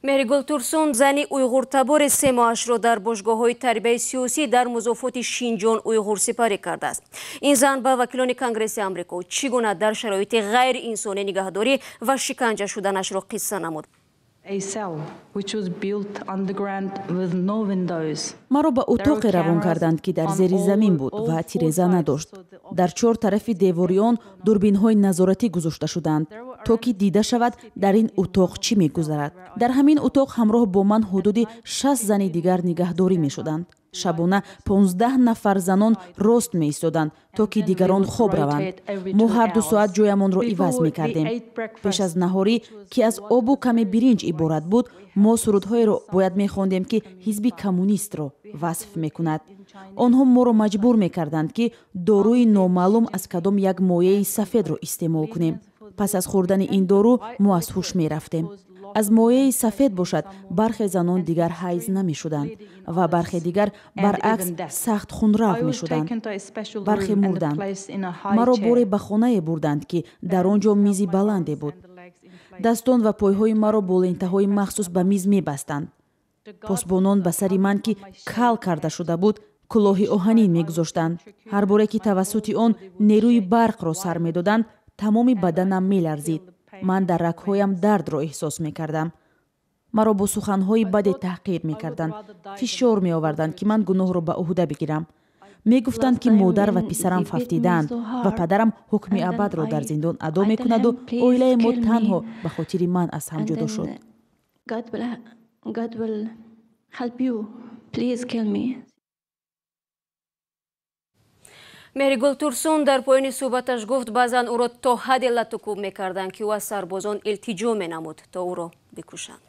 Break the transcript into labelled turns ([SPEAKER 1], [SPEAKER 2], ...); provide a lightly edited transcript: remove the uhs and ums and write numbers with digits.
[SPEAKER 1] Меҳригул Турсун, зани уйғуртабори 3 моҳашро дар бошгоҳҳои тарбияи сиёсӣ дар музофоти Шинҷон Уйғур сипарӣ кардааст. Ин зан ба вакилони Конгресси Амрико чӣ гуна дар шароити ғайриинсонӣ нигаҳдорӣ ва шиканҷа шуданашро қисса намуд.
[SPEAKER 2] Маро ба утоқе равон карданд, ки дар зери замин буд ва тиреза надошт. Дар 4 тарафи девори он дурбинҳои назоратӣ гузошта шуданд, то ки дида шавад дар ин утоқ чӣ мегузарад. Дар ҳамин утоқ ҳамроҳ бо ман ҳудуди 60 зани дигар нигаҳдорӣ мешуданд. Шабона 15 нафар занон рост меистоданд, то ки дигарон хоб раванд. Мо ҳар 2 соат ҷоямонро иваз мекардем. Пеш аз наҳорӣ, ки аз обу каме биринҷ иборат буд, мо сурудҳоеро бояд мехондем, ки ҳизби коммунистро васф мекунад. Онҳо моро маҷбур мекарданд, ки доруи номаълум аз кадом як моеи сафедро истеъмол кунем. Пас аз хӯрдани ин дору мо аз ҳуш мерафтем. Аз моеи сафед бошад, бархе занон дигар ҳайз намешуданд ва бархе дигар баръакс сахт хунрав мешуданд. Бархе мурданд. Маро боре ба хонае бурданд, ки дар он ҷо мизи баланде буд. Дастон ва пойҳои маро бо лентаҳои махсус ба миз мебастанд. Посбонон ба сари ман, ки кал карда шуда буд, кулоҳи оҳанин мегузоштанд. Ҳар боре ки тавассути он нерӯи барқро сар медоданд, тамоми баданам меларзид. Ман дар рагҳоям дардро эҳсос мекардам. Маро бо суханҳои баде таҳқир мекарданд, фишор меоварданд, ки ман гуноҳро ба ӯҳда бигирам. Мегуфтанд, ки модар ва писарам фавтидаанд ва падарам ҳукми абадро дар зиндон адо мекунаду оилаи мо танҳо ба хотири ман аз ҳам ҷудо шуд.
[SPEAKER 1] Меҳригул Турсун дар поёни суҳбаташ гуфт, баъзан ӯро то ҳадде латукӯб мекарданд, ки ӯ аз сарбозон илтиҷо менамуд, то ӯро бикушанд.